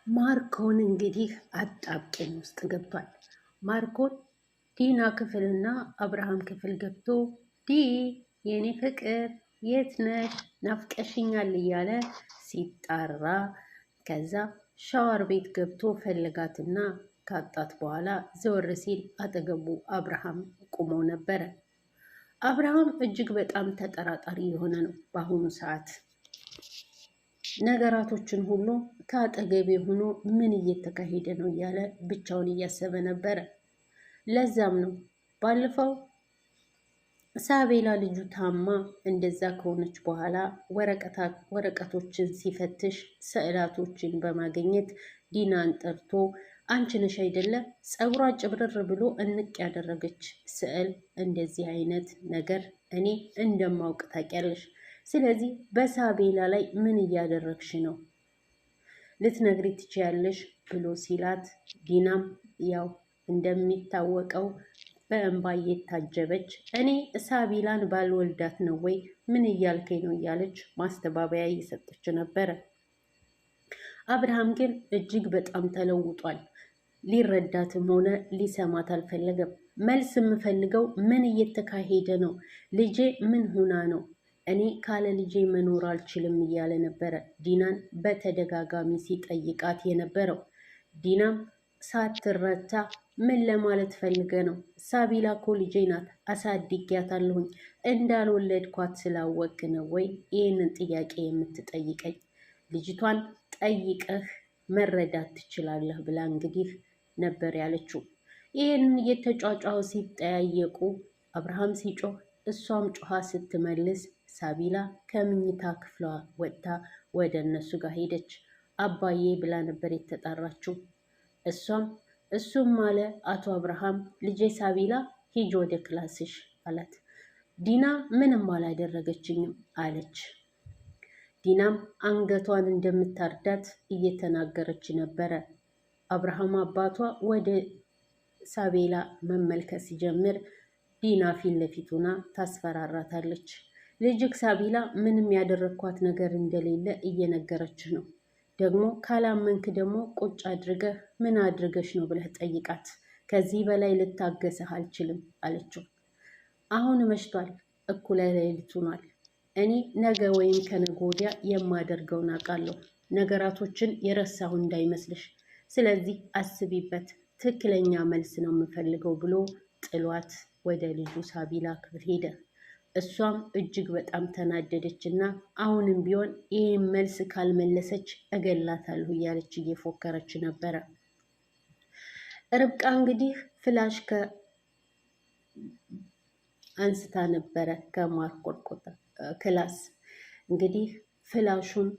ማርኮን እንግዲህ አጣብቂኝ ውስጥ ገብቷል። ማርኮን ዲና ክፍልና አብርሃም ክፍል ገብቶ ዲ የኔ ፍቅር የት ነሽ ናፍቀሽኛል እያለ ሲጣራ፣ ከዛ ሻወር ቤት ገብቶ ፈልጋትና ካጣት በኋላ ዘወር ሲል አጠገቡ አብርሃም ቆሞ ነበረ። አብርሃም እጅግ በጣም ተጠራጣሪ የሆነ ነው በአሁኑ ሰዓት። ነገራቶችን ሁሉ ከአጠገቤ ሆኖ ምን እየተካሄደ ነው እያለ ብቻውን እያሰበ ነበረ። ለዛም ነው ባለፈው ሳቤላ ልጁ ታማ እንደዛ ከሆነች በኋላ ወረቀቶችን ሲፈትሽ ስዕላቶችን በማግኘት ዲናን ጠርቶ አንቺ ነሽ አይደለ ፀጉሯ ጭብርር ብሎ እንቅ ያደረገች ስዕል፣ እንደዚህ አይነት ነገር እኔ እንደማውቅ ታውቂያለሽ። ስለዚህ በሳቤላ ላይ ምን እያደረግሽ ነው? ልትነግሪ ትችያለሽ ብሎ ሲላት፣ ዲናም ያው እንደሚታወቀው በእንባ እየታጀበች እኔ ሳቢላን ባልወልዳት ነው ወይ ምን እያልከኝ ነው እያለች ማስተባበያ እየሰጠች ነበረ። አብርሃም ግን እጅግ በጣም ተለውጧል። ሊረዳትም ሆነ ሊሰማት አልፈለገም። መልስ የምፈልገው ምን እየተካሄደ ነው? ልጄ ምን ሆና ነው? እኔ ካለ ልጄ መኖር አልችልም እያለ ነበረ ዲናን በተደጋጋሚ ሲጠይቃት የነበረው። ዲናም ሳትረታ ምን ለማለት ፈልገ ነው? ሳቢላ እኮ ልጄ ናት፣ አሳድጊያታለሁኝ። እንዳልወለድኳት ስላወቅ ነው ወይ ይህንን ጥያቄ የምትጠይቀኝ? ልጅቷን ጠይቀህ መረዳት ትችላለህ ብላ እንግዲህ ነበር ያለችው። ይህንን እየተጯጯሁ ሲጠያየቁ አብርሃም ሲጮህ እሷም ጮኻ ስትመልስ ሳቢላ ከምኝታ ክፍሏ ወጥታ ወደ እነሱ ጋር ሄደች። አባዬ ብላ ነበር የተጣራችው። እሷም እሱም አለ አቶ አብርሃም ልጄ ሳቢላ ሂጅ ወደ class ሽ አላት። ዲና ምንም አላደረገችኝም አለች። ዲናም አንገቷን እንደምታርዳት እየተናገረች ነበረ። አብርሃም አባቷ ወደ ሳቤላ መመልከት ሲጀምር ዲና ፊት ለፊት ሆና ታስፈራራታለች። ልጅክ ሳቢላ ምንም ያደረግኳት ነገር እንደሌለ እየነገረች ነው። ደግሞ ካላመንክ ደግሞ ቁጭ አድርገህ ምን አድርገሽ ነው ብለህ ጠይቃት። ከዚህ በላይ ልታገስህ አልችልም አለችው። አሁን መሽቷል፣ እኩለ ሌሊት ሆኗል። እኔ ነገ ወይም ከነገ ወዲያ የማደርገውን አውቃለሁ። ነገራቶችን የረሳሁ እንዳይመስልሽ። ስለዚህ አስቢበት፣ ትክክለኛ መልስ ነው የምፈልገው ብሎ ጥሏት ወደ ልጁ ሳቢላ ክፍል ሄደ። እሷም እጅግ በጣም ተናደደች እና አሁንም ቢሆን ይህን መልስ ካልመለሰች እገላታለሁ እያለች እየፎከረች ነበረ። ርብቃ እንግዲህ flash አንስታ ነበረ ከማርቆን class። እንግዲህ flash ኡን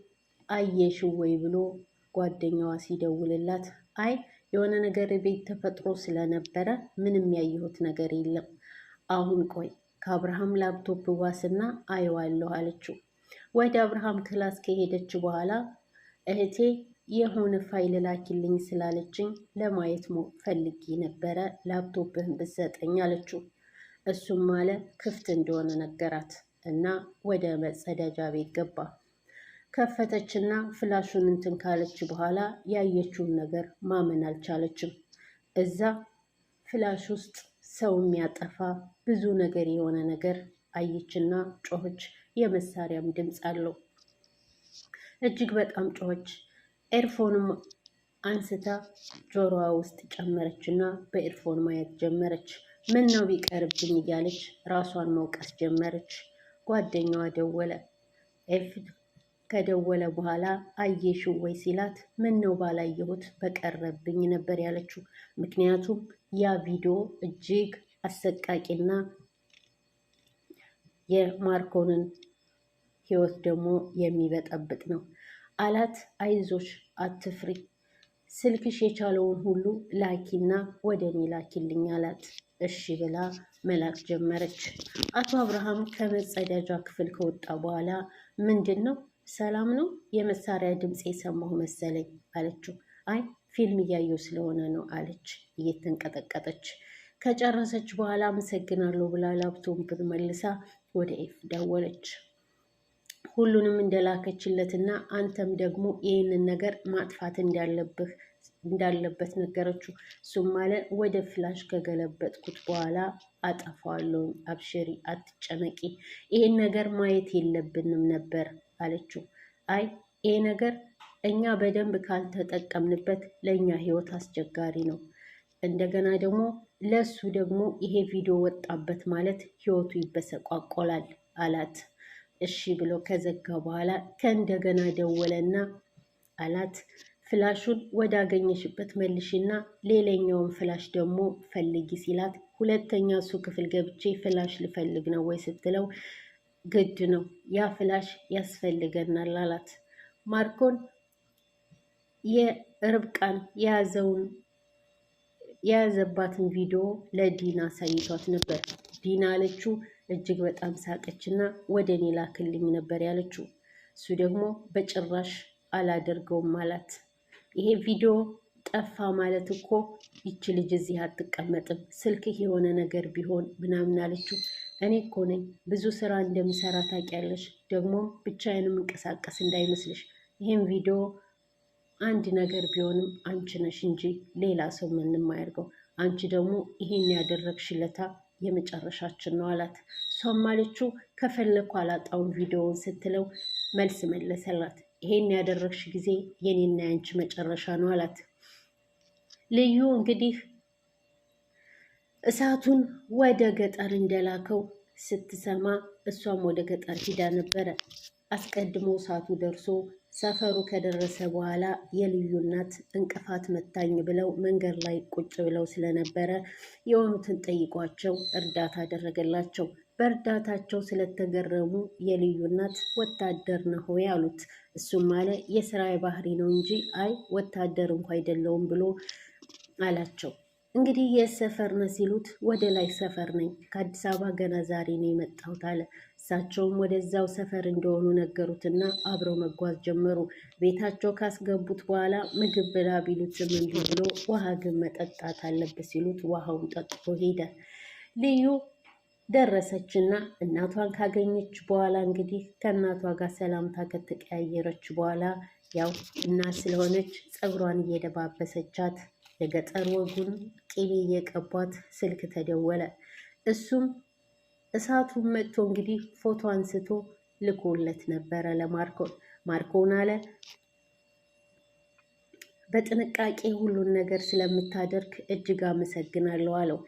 አየሽው ወይ ብሎ ጓደኛዋ ሲደውልላት አይ የሆነ ነገር ቤት ተፈጥሮ ስለነበረ ምንም ያየሁት ነገር የለም። አሁን ቆይ ከአብርሃም ላፕቶፕ ዋስና አየዋለሁ አለችው። ወደ አብርሃም class ከሄደች በኋላ እህቴ የሆነ ፋይል ላኪልኝ ስላለችኝ ለማየት ፈልጌ ነበረ ላፕቶፕህን ብትሰጠኝ አለችው። እሱም አለ ክፍት እንደሆነ ነገራት እና ወደ መጸዳጃ ቤት ገባ። ከፈተችና flash ኡን እንትን ካለች በኋላ ያየችውን ነገር ማመን አልቻለችም። እዛ flash ውስጥ ሰው የሚያጠፋ ብዙ ነገር የሆነ ነገር አየችና ጮኸች። የመሳሪያም ድምፅ አለው። እጅግ በጣም ጮኸች። earphone ም አንስታ ጆሮዋ ውስጥ ጨመረችና በ earphone ማየት ጀመረች። ምን ነው ቢቀርብኝ እያለች ራሷን መውቀስ ጀመረች። ጓደኛዋ ደወለ። ኤፍ ከደወለ በኋላ አየሽው ወይ ሲላት ምን ነው ባላየሁት በቀረብኝ ነበር ያለችው። ምክንያቱም ያ ቪዲዮ እጅግ አሰቃቂና የማርኮንን ሕይወት ደግሞ የሚበጠብጥ ነው አላት። አይዞሽ፣ አትፍሪ፣ ስልክሽ የቻለውን ሁሉ ላኪና ወደ እኔ ላኪልኝ አላት። እሺ ብላ መላክ ጀመረች። አቶ አብርሃም ከመጸዳጃ ክፍል ከወጣ በኋላ ምንድን ነው ሰላም ነው? የመሳሪያ ድምፅ የሰማሁ መሰለኝ አለችው። አይ ፊልም እያየሁ ስለሆነ ነው አለች እየተንቀጠቀጠች። ከጨረሰች በኋላ አመሰግናለሁ ብላ ላፕቶፕን መልሳ ወደ ኤፍ ደወለች። ሁሉንም እንደላከችለትና አንተም ደግሞ ይህንን ነገር ማጥፋት እንዳለብህ እንዳለበት ነገረችው። እሱም አለ ወደ flash ከገለበጥኩት በኋላ አጠፋዋለሁኝ፣ አብሽሪ፣ አትጨነቂ፣ ይሄን ነገር ማየት የለብንም ነበር አለችው። አይ ይሄ ነገር እኛ በደንብ ካልተጠቀምንበት ለእኛ ህይወት አስቸጋሪ ነው። እንደገና ደግሞ ለሱ ደግሞ ይሄ ቪዲዮ ወጣበት ማለት ህይወቱ ይበሰቋቆላል አላት። እሺ ብሎ ከዘጋ በኋላ ከእንደገና ደወለና አላት flash ኡን ወዳገኘሽበት መልሽና ሌላኛውን flash ደግሞ ፈልጊ ሲላት፣ ሁለተኛ እሱ ክፍል ገብቼ flash ልፈልግ ነው ወይ ስትለው፣ ግድ ነው ያ flash ያስፈልገናል አላት። ማርኮን የርብቃን የያዘውን የያዘባትን ቪዲዮ ለዲና አሳይቷት ነበር። ዲና አለችው እጅግ በጣም ሳቀችና ወደ እኔ ላክልኝ ነበር ያለችው። እሱ ደግሞ በጭራሽ አላደርገውም አላት። ይሄ ቪዲዮ ጠፋ ማለት እኮ ይቺ ልጅ እዚህ አትቀመጥም፣ ስልክህ የሆነ ነገር ቢሆን ምናምን አለችው። እኔ እኮ ነኝ ብዙ ስራ እንደምሰራ ታውቂያለሽ። ደግሞ ብቻዬን የምንቀሳቀስ እንዳይመስልሽ። ይህም ቪዲዮ አንድ ነገር ቢሆንም አንቺ ነሽ እንጂ ሌላ ሰው ምንም አያደርገው። አንቺ ደግሞ ይሄን ያደረግሽለታ የመጨረሻችን ነው አላት። እሷም አለችው ከፈለኩ አላጣውን ቪዲዮውን ስትለው መልስ መለሰላት። ይሄን ያደረግሽ ጊዜ የኔና ያንቺ መጨረሻ ነው አላት። ልዩ እንግዲህ እሳቱን ወደ ገጠር እንደላከው ስትሰማ እሷም ወደ ገጠር ሂዳ ነበረ። አስቀድሞ እሳቱ ደርሶ ሰፈሩ ከደረሰ በኋላ የልዩ እናት እንቅፋት መታኝ ብለው መንገድ ላይ ቁጭ ብለው ስለነበረ የሆኑትን ጠይቋቸው እርዳታ አደረገላቸው። በእርዳታቸው ስለተገረሙ የልዩ እናት ወታደር ነህ ወይ አሉት። እሱም አለ የስራ ባህሪ ነው እንጂ አይ ወታደር እንኳ አይደለውም ብሎ አላቸው። እንግዲህ የት ሰፈር ነህ ሲሉት ወደ ላይ ሰፈር ነኝ፣ ከአዲስ አበባ ገና ዛሬ ነው የመጣሁት አለ። እሳቸውም ወደዛው ሰፈር እንደሆኑ ነገሩትና አብረው መጓዝ ጀመሩ። ቤታቸው ካስገቡት በኋላ ምግብ ብላ ቢሉትም እምቢ ብሎ ውሃ ግን መጠጣት አለበት ሲሉት ውሃውን ጠጥቶ ሄደ። ልዩ ደረሰችና እናቷን ካገኘች በኋላ እንግዲህ ከእናቷ ጋር ሰላምታ ከተቀያየረች በኋላ ያው እናት ስለሆነች ፀጉሯን እየደባበሰቻት የገጠር ወጉን ቅቤ እየቀቧት ስልክ ተደወለ። እሱም እሳቱን መጥቶ እንግዲህ ፎቶ አንስቶ ልኮለት ነበረ ለማርኮን። ማርኮን አለ በጥንቃቄ ሁሉን ነገር ስለምታደርግ እጅግ አመሰግናለሁ አለው።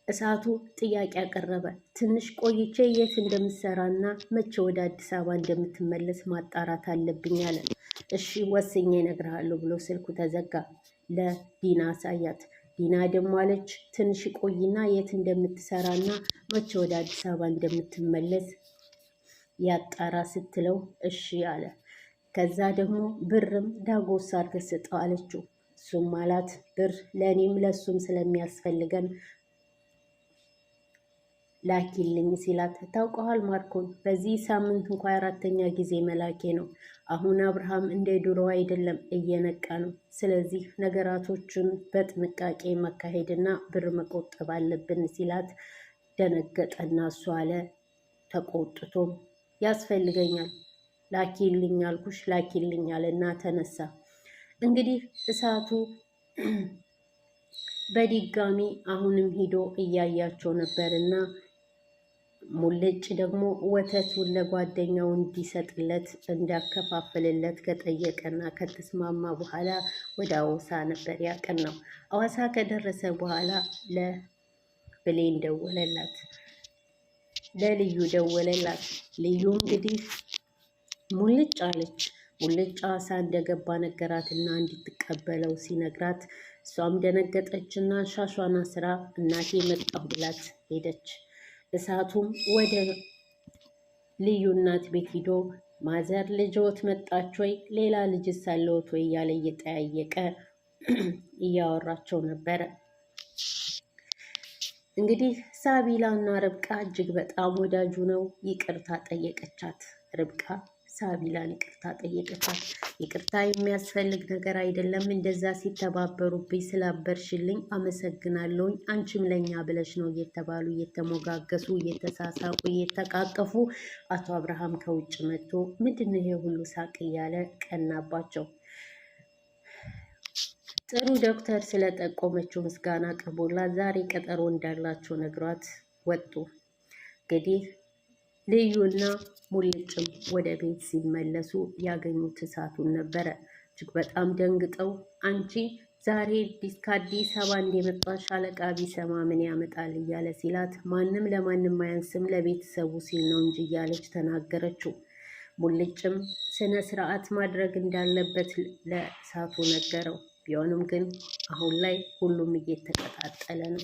እሳቱ ጥያቄ አቀረበ። ትንሽ ቆይቼ የት እንደምሰራና መቼ ወደ አዲስ አበባ እንደምትመለስ ማጣራት አለብኝ አለ። እሺ ወስኜ እነግርሃለሁ ብሎ ስልኩ ተዘጋ። ለዲና አሳያት። ዲና ደግሞ አለች ትንሽ ቆይና የት እንደምትሰራና መቼ ወደ አዲስ አበባ እንደምትመለስ ያጣራ ስትለው እሺ አለ። ከዛ ደግሞ ብርም ዳጎስ አድርገህ ስጠው አለችው። እሱም አላት ብር ለእኔም ለእሱም ስለሚያስፈልገን ላኪልኝ ሲላት ታውቀዋል ማርኮን፣ በዚህ ሳምንት እንኳ አራተኛ ጊዜ መላኬ ነው። አሁን አብርሃም እንደ ድሮ አይደለም፣ እየነቃ ነው። ስለዚህ ነገራቶችን በጥንቃቄ መካሄድና ብር መቆጠብ አለብን ሲላት ደነገጠና እሱ አለ ተቆጥቶም ያስፈልገኛል ላኪልኝ አልኩሽ ላኪልኝ አለና ተነሳ። እንግዲህ እሳቱ በድጋሚ አሁንም ሂዶ እያያቸው ነበርና ሙልጭ ደግሞ ወተቱን ለጓደኛው እንዲሰጥለት እንዲያከፋፍልለት ከጠየቀና ከተስማማ በኋላ ወደ አዋሳ ነበር ያቀናው። አዋሳ ከደረሰ በኋላ ለብሌን ደወለላት፣ ለልዩ ደወለላት። ልዩ እንግዲህ ሙልጭ አለች። ሙልጭ አዋሳ እንደገባ ነገራትና እንድትቀበለው ሲነግራት እሷም ደነገጠችና ሻሿና ስራ እናቴ መጣሁ ብላት ሄደች። እሳቱም ወደ ልዩ እናት ቤት ሂዶ ማዘር ልጅዎት መጣች ወይ ሌላ ልጅስ አለዎት ወይ እያለ እየጠያየቀ እያወራቸው ነበረ። እንግዲህ ሳቢላ እና ርብቃ እጅግ በጣም ወዳጁ ነው። ይቅርታ ጠየቀቻት ርብቃ። ሳቢላን ይቅርታ ጠየቀቻት። ይቅርታ የሚያስፈልግ ነገር አይደለም፣ እንደዛ ሲተባበሩብኝ ስላበርሽልኝ አመሰግናለሁኝ፣ አንቺም ለእኛ ብለሽ ነው እየተባሉ እየተሞጋገሱ እየተሳሳቁ እየተቃቀፉ አቶ አብርሃም ከውጭ መጥቶ ምንድን ነው ይሄ ሁሉ ሳቅ እያለ ቀናባቸው። ጥሩ ዶክተር ስለጠቆመችው ምስጋና አቅርቦላት ዛሬ ቀጠሮ እንዳላቸው ነግሯት ወጡ። እንግዲህ ልዩና ሙልጭም ወደ ቤት ሲመለሱ ያገኙት እሳቱን ነበረ። እጅግ በጣም ደንግጠው አንቺ ዛሬ ከአዲስ አበባ እንደመጣሽ አለቃ ቢሰማ ምን ያመጣል እያለ ሲላት፣ ማንም ለማንም አያንስም ለቤተሰቡ ሲል ነው እንጂ እያለች ተናገረችው። ሙልጭም ስነ ስርዓት ማድረግ እንዳለበት ለእሳቱ ነገረው። ቢሆንም ግን አሁን ላይ ሁሉም እየተቀጣጠለ ነው።